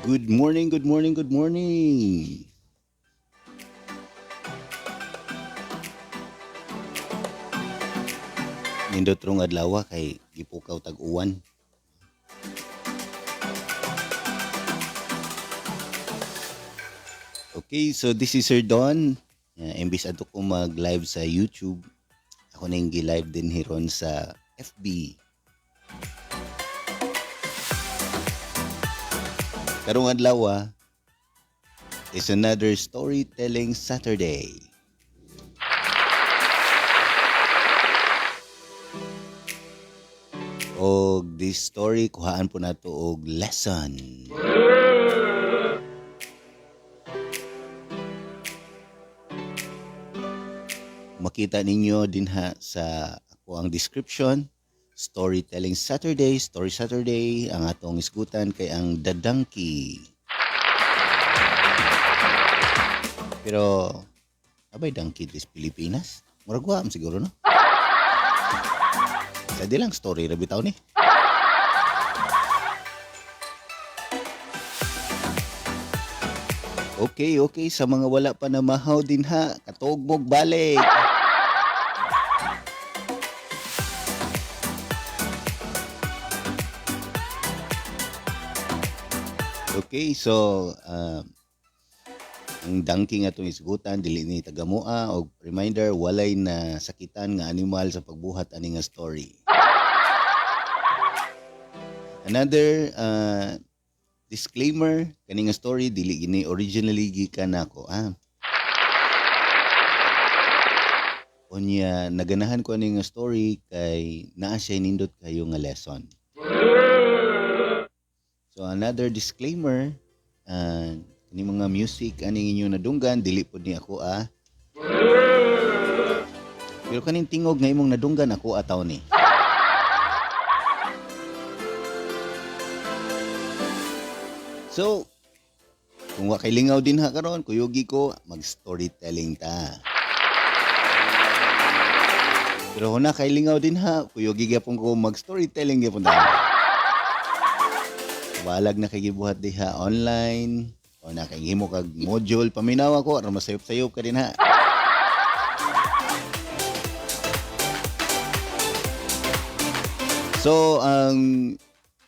Good morning, good morning, good morning. Nindot rong adlaw kay gipukaw tag-uwan. Okay, so this is Sir Don. Imbis ato ko mag-live sa YouTube, ako na yung gi-live din hiron sa FB. Karong adlaw is another storytelling Saturday. Og this story kuhaan po nato og lesson. Makita ninyo dinha sa ako ang description, Storytelling Saturday, Story Saturday, ang atong isgutan kay ang The Donkey. Pero abay donkey dis Pilipinas? Murag wa man siguro, no? Sa di lang story ra bitaw ni. Okay, sa mga wala pa na mahaw din ha, katugbog balik. Okay, so ang donkey nga itong isgutan dili ni tagamua, og reminder, walay na sakitan nga animal sa pagbuhat ani nga story. Another disclaimer, kani nga story dili gini originally gikan nako, ah. Unya naganahan ko ani nga story kay naa siya nindot kayo nga lesson. So another disclaimer, kani mga music ani inyo nadunggan dili pud ni ako, ah. Pero kaning tingog nga imong nadunggan ako ataw ni. So, kung wa kay lingaw din ha karon, kuyugi ko mag-storytelling ta. Pero kung na kay lingaw din ha, kuyugi gyapon ko mag-storytelling gyapon ta. Balag na kay gibuhat diha online o na kay himo kag module, paminaw ako aron masayop-sayop ka din ha. So ang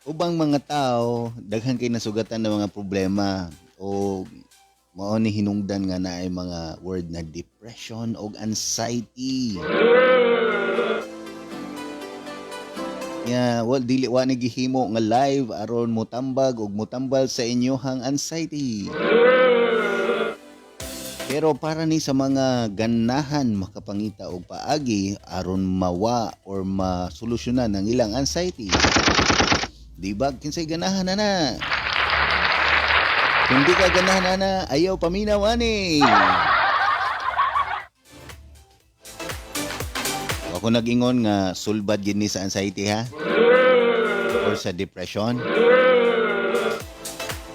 ubang mga tao daghan kay nasugatan ng mga problema o mao ni hinungdan nga naay mga word na depression og anxiety. Yeah, well, dili wa ni gihimo nga live aron motambag og motambal sa inyohang anxiety. Pero para ni sa mga ganahan makapangita og paagi aron mawa or masolusyonan ang ilang anxiety. Di ba kinsay ganahan na na? Kung di ka ganahan na na, ayaw paminaw ani. Ako nag-ingon nga sulbad gini sa anxiety ha, or sa depression.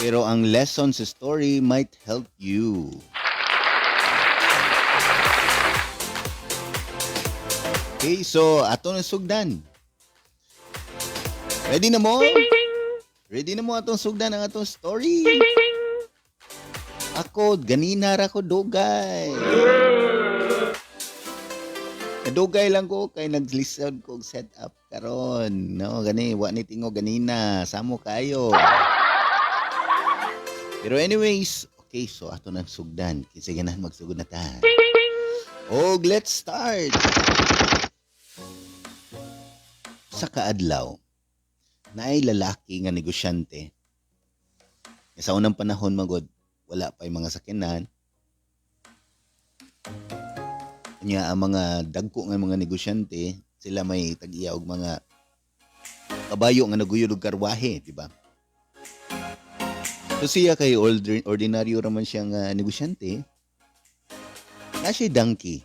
Pero ang lesson sa story might help you. Okay, so ato na sugdan. Ready na mo? Ready na mo atong sugdan ang atong story? Ako, ganina ra ko dugay. Dugay lang ko kay naglisod ko og setup karon. No, gani wa ni tingo ganina, samo kayo. Pero anyways, okay, so ato nang sugdan. Kinsa ganahan magsugod na ta. Og let's start. Sa kaadlaw, naay lalaki nga negosyante. Sa unang panahon magod, wala pa yung mga sakyanan. Nya ang mga dagko nga mga negosyante, sila may tag-iya og mga kabayo nga naguyod og karwahe, di ba? So siya kay ordinaryo raman siya nga negosyante. Na siya donkey.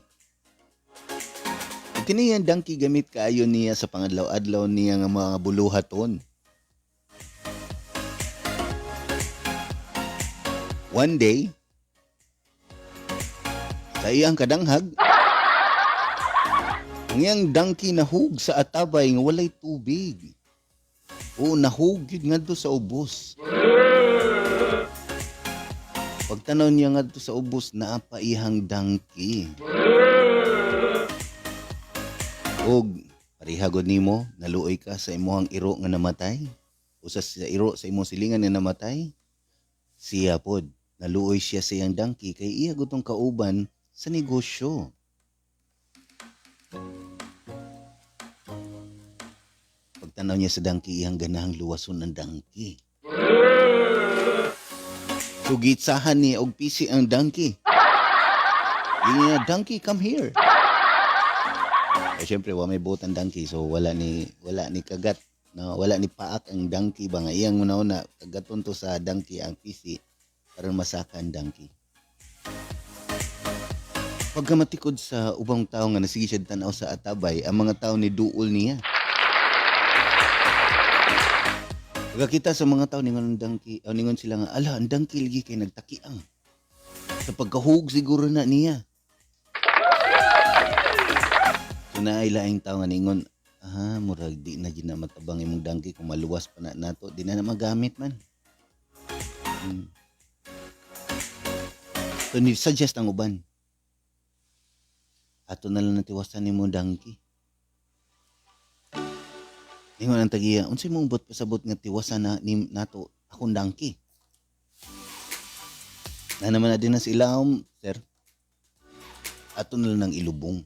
Ug kini ang donkey gamit kaayo niya sa pangadlaw-adlaw niya nga mga buluhaton. One day, sa iyang kadanghag, ang iyang donkey nahug sa atabay nga walay tubig. O nahug yun ngadto sa ubos. Pagtanaw niya ngadto sa ubos, naa pa iyang donkey. Og pareha gud nimo, naluoy ka sa imong iro nga namatay, usa sa iro sa imong silingan nga namatay, siya pod naluoy siya sa iyang donkey kay iya gutong kauban sa negosyo. Pagtanaw niya sa donkey, iyang ganahang luwason ang donkey. So gitsahan niya og pisi ang donkey. Ingon niya, "Donkey, come here." Eh, syempre, wa may buot ang donkey, so wala ni kagat. No, wala ni paak ang donkey ba nga iyang una kagaton to sa donkey ang pisi aron masaka ang donkey. Pagkamatikod sa ubang tao nga nasige siya tan-aw sa atabay, ang mga tao ni duol niya. Pagkakita sa mga tao, ningon ang donkey, o ningon sila nga, "Ala, ang donkey lagi kay nagtakiang. Sa pagkahug siguro na niya." So naay laing tao nga ningon, "Ah, murag di na gina matabang imong donkey kung maluwas pa na nato, di na na magamit man." So ni suggest ang uban, "Ato na lang natiwasan nimo donkey." Ingon ang tagiya, "Unsay mong buot pasabot nga tiwasan na ni nato akong donkey?" Na naman na din na sa ilawom, sir. "Ato na lang ng ilubong.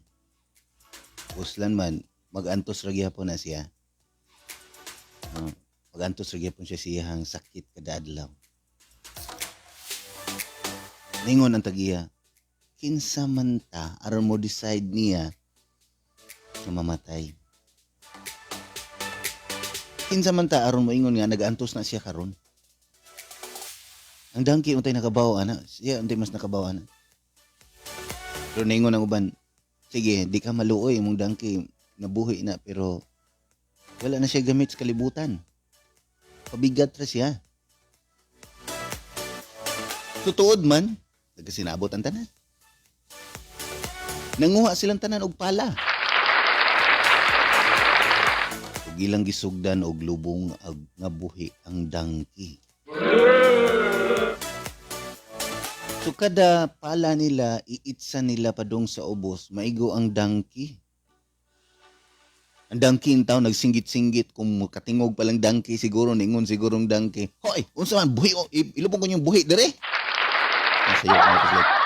Uslan man, magantos ra gyapon na siya. Magantos ra gyapon siya siyahang sakit kada adlaw." Ningon ang tagiya, "Kinsa man ta aron mo decide niya nga mamatay? Kinsa man ta aron mo ingon nga nagaantos na siya karon? Ang donkey untay nakabaw ana, siya untay mas nakabaw ana." Pero ningon ang uban, "Sige, di ka maluoy, imong donkey nabuhi na pero wala na siya gamit sa kalibutan. Pabigat ra siya." Tutuod man, nagkasinabot ang tanan. Nanguha silang tanan og pala. Ug ilang gisugdan og lubong ag nga buhi ang donkey. So kada pala nila, iitsa nila padung sa ubos, maigo ang donkey. Ang donkey in town nagsinggit-singgit. Kung katingog palang donkey siguro, ningon siguro ang donkey, "Hoy, unsa man buhi o ilubong ko yung buhi dire." Sayo ko na.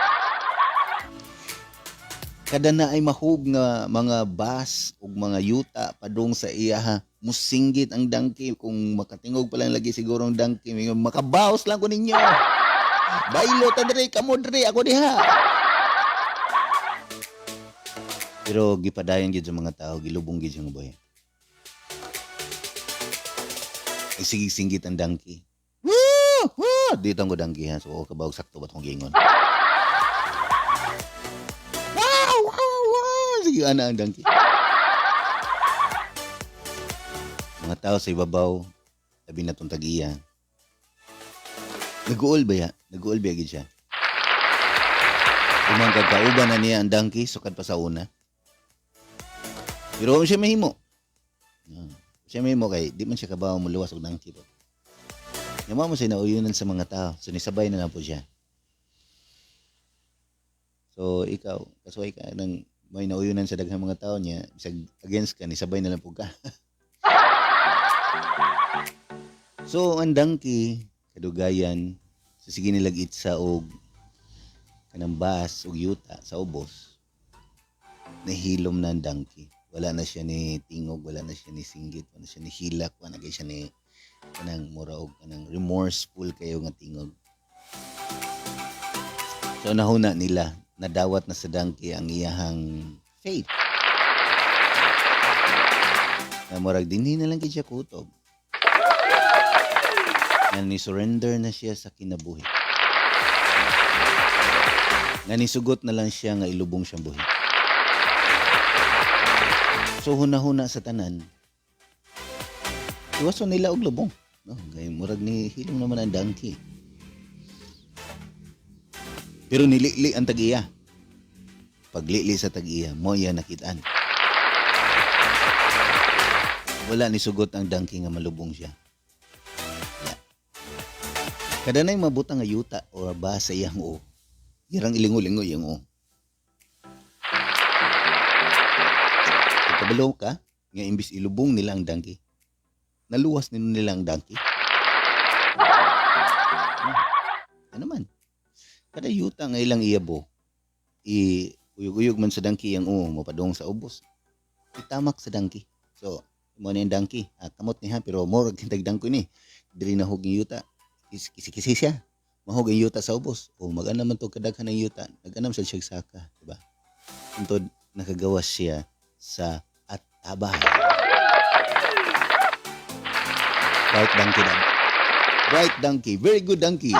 Kada na ay mahug nga mga bas ug mga yuta padung sa iya ha, musinggit ang donkey. Kung makatingog pa lang lagi siguro ang donkey, mingon, "Makabaos lang ko ninyo. Baylo ta dire, kamo dire, ako diha." Pero gipadayon gid sa mga tao, gilubong gid siyang buhi. Ay sige singgit ang donkey. "Woo! Woo!" Dito ang ko donkey ha. So kabawag sakto ba tong gingon. "Wow! Wow! Wow!" Sige ana ang donkey. Mga tao sa ibabaw, labi na tong tag-iya. Nag-uol ba ya? Nag-uol ba gid siya? Umang kagkauban na niya ang donkey, sukad pa sa una. Pero siya mahimo. Siya mahimo kay di man siya kabaw muluwas og donkey po. Yung mo siya nauyunan sa mga tao. So nisabay na lang po siya. So ikaw, kasuway ka nang may nauyunan sa daghang mga tao niya, bisag against ka, nisabay na lang po ka. So ang donkey, kadugayan, sa sige nilag itsa og kanang bas og yuta sa ubos, nahilom na ang donkey. Wala na siya ni tingog, wala na siya ni singgit, wala na siya ni hilak, wala na siya ni kanang mura og kanang remorseful kayo nga tingog. So nahuna nila, nadawat na sa donkey ang iyahang fate. Na murag dinhi na lang gid siya kutob. Nga ni surrender na siya sa kinabuhi. Nga nisugot na lang siya nga ilubong siyang buhi. So huna-huna sa tanan, iwason nila og lubong. No, kay murag ni hilom naman ang donkey. Pero nilili ang tag-iya. Paglili sa tag-iya, mo iya nakitaan. Wala ni sugot ang donkey nga malubong siya. Wala. Kada na'y mabutang nga yuta o ba sa iyang o, irang ilingo-lingo iyang o. Kung kabalo ka, nga imbis ilubong nila ang donkey, naluwas nila nila ang donkey. Ano man? Kada yuta nga ilang iyabo, i uyog-uyog man sa donkey ang o, mapadong sa ubos. Itamak sa donkey. So, mo na yung donkey. Ah, kamot niya, pero more kintag donkey ni. Diri na hug yung yuta. Kisi-kisi siya. Mahog ang yuta sa ubos. O mag-anam man to kadaghan ng yuta. Nag-anam sa siya saka, di ba? Untod, nakagawas siya sa atabay. Bright donkey dan. Bright donkey. Very good donkey.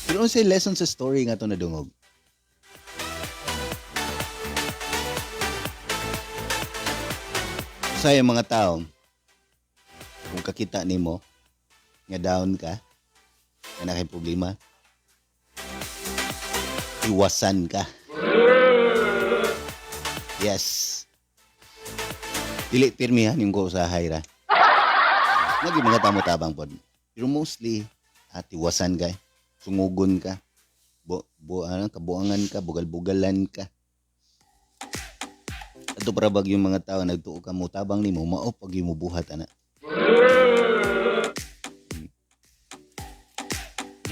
Pero unsay lesson sa story nga to nadungog? Sa mga tao, kung kakita nimo nga down ka, nga na kay problema, iwasan ka. Yes. Dili pirmi ha, yung ko usahay ra. Nagi mga tamo tabang pod. Pero mostly, at iwasan ka, eh. Sungugon ka, bu, bu, ano, kabuangan ka, bugal-bugalan ka. Ato para bag yung mga tao nagtuo ka mo tabang nimo mao pag yung buhat ana.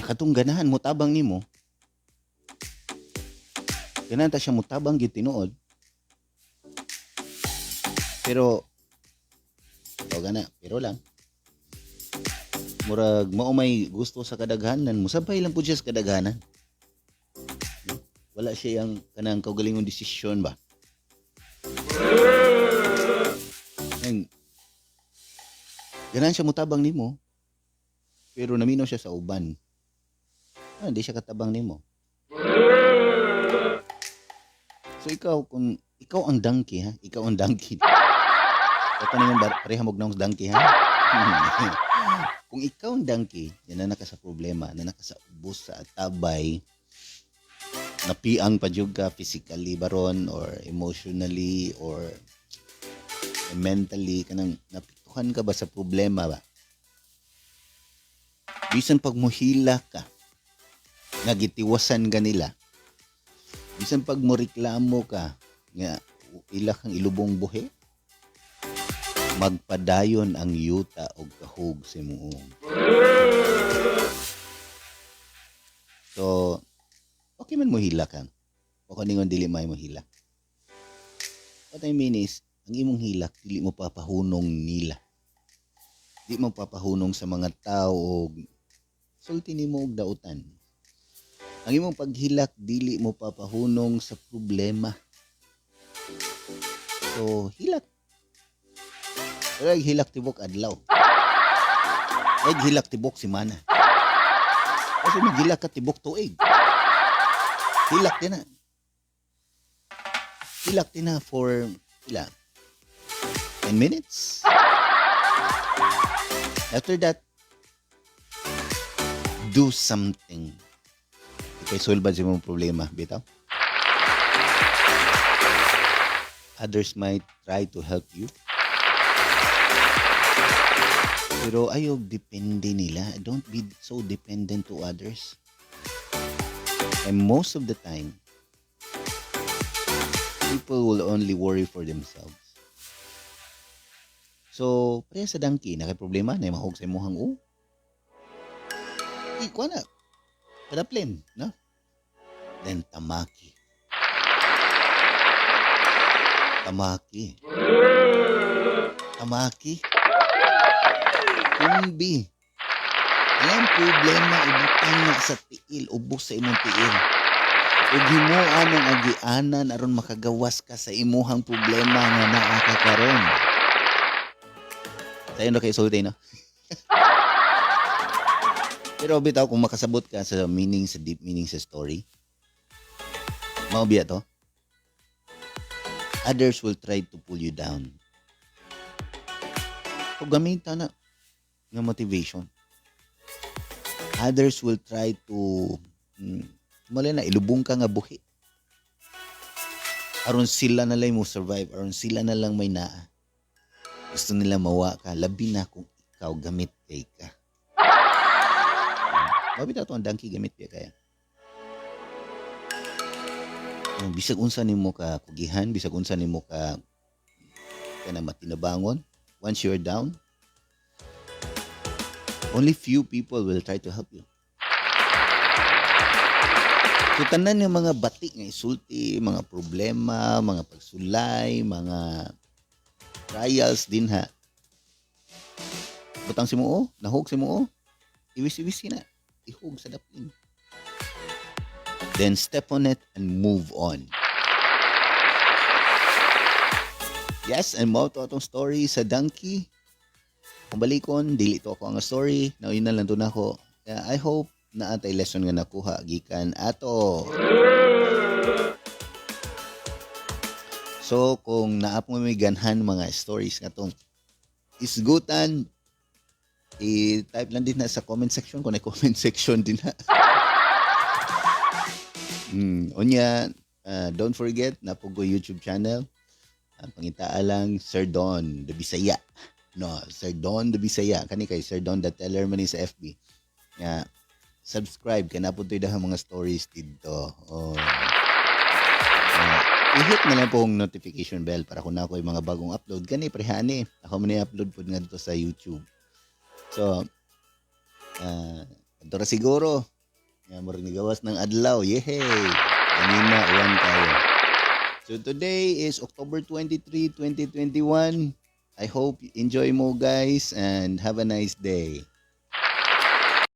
Katong ganahan mo tabang nimo. Ganahan ta siya mo tabang gyud tinuod. Pero o gana, pero lang. Murag mao may gusto sa kadaghanan, musabay lang pud siya sa kadaghanan. No? Wala siya yang kanang kaugalingong desisyon ba. Ang ganahan siya mutabang nimo, pero naminaw siya sa uban. Ah, hindi siya katabang nimo. So ikaw, kung ikaw ang donkey ha, ikaw ang donkey. Ito na yung pareha mo og donkey ha. Kung ikaw ang donkey, yan na naka sa problema, na naka sa ubos sa atabay, napiang pa jud ka physically baron or emotionally or mentally, kanang napiktuhan ka ba sa problema ba? Bisan pag muhila ka, nagitiwasan ka nila. Bisan pag moreklamo ka, nga ila kang ilubong buhi, magpadayon ang yuta og kahug sa imong. So, okay man mo hila ka. O kaningon dili may mo hila. What I mean is, ang imong hilak, dili mo papahunong nila. Di mo papahunong sa mga tao og sulti nimo og dautan. Ang imong paghilak, dili mo papahunong sa problema. So, hilak. Pero ay hilak tibok adlaw. Ay hilak tibok simana. Kasi maghilak ka tibok tuig. Hilak din na. Hilak din na for ila 10 minutes. After that, do something. Ikay solve ba sa imong problema, bitaw? Others might try to help you. Pero ayaw depende nila. Don't be so dependent to others. And most of the time, people will only worry for themselves. So, pareha sa donkey, na kay problema, na mahog sa imuhang u. Di, kuha na. Kadaplin, no? Then, tamaki. Tamaki. Tamaki. Kumbi. Alam problema, ibutang na sa tiil, ubos sa imong tiil. Ug himuan ang agianan aron makagawas ka sa imuhang problema nga naa ka karon. Sayo na kay sulti, no? Pero bitaw kung makasabot ka sa meaning, sa deep meaning sa story, mao biya to. Others will try to pull you down. So gamitan na nga motivation. Others will try to mali na ilubong ka nga buhi. Aron sila na lang mo survive, aron sila na lang may naa. Gusto nila mawa ka, labi na kung ikaw gamit kay ka. Mao bitaw to ang donkey, gamit biya kaya. Oh, bisag unsa nimo ka kugihan, bisag unsa nimo ka kana matinabangon, once you're down, only few people will try to help you. So tanan yung mga bati nga isulti, mga problema, mga pagsulay, mga trials din ha. Butang si mo, nahog si mo, iwis-iwis na, ihog sa daplin. Then step on it and move on. Yes, and mao to atong story sa donkey. Kung balikon, dili to ako ang story. Now, yun na lang to nako. Kaya I hope na atay lesson nga nakuha gikan ato. So, kung naa po may ganhan mga stories nga tong isgutan, i-type lang din na sa comment section kung may comment section din na. Unya, don't forget na po ko YouTube channel. Pangitaa lang Sir Don the Bisaya. No, Sir Don the Bisaya. Kani kay Sir Don the Teller man ni sa FB. Nga subscribe kay naa po to'y dahang mga stories didto. Oh. I-hit na lang pong notification bell para kung na ako'y mga bagong upload kani prehani. Ako man i-upload pod ngadto sa YouTube. So, adto ra siguro. Nga murag nigawas ng adlaw. Yehey! Kanina uwan kayo. So today is October 23, 2021. I hope you enjoy mo guys and have a nice day.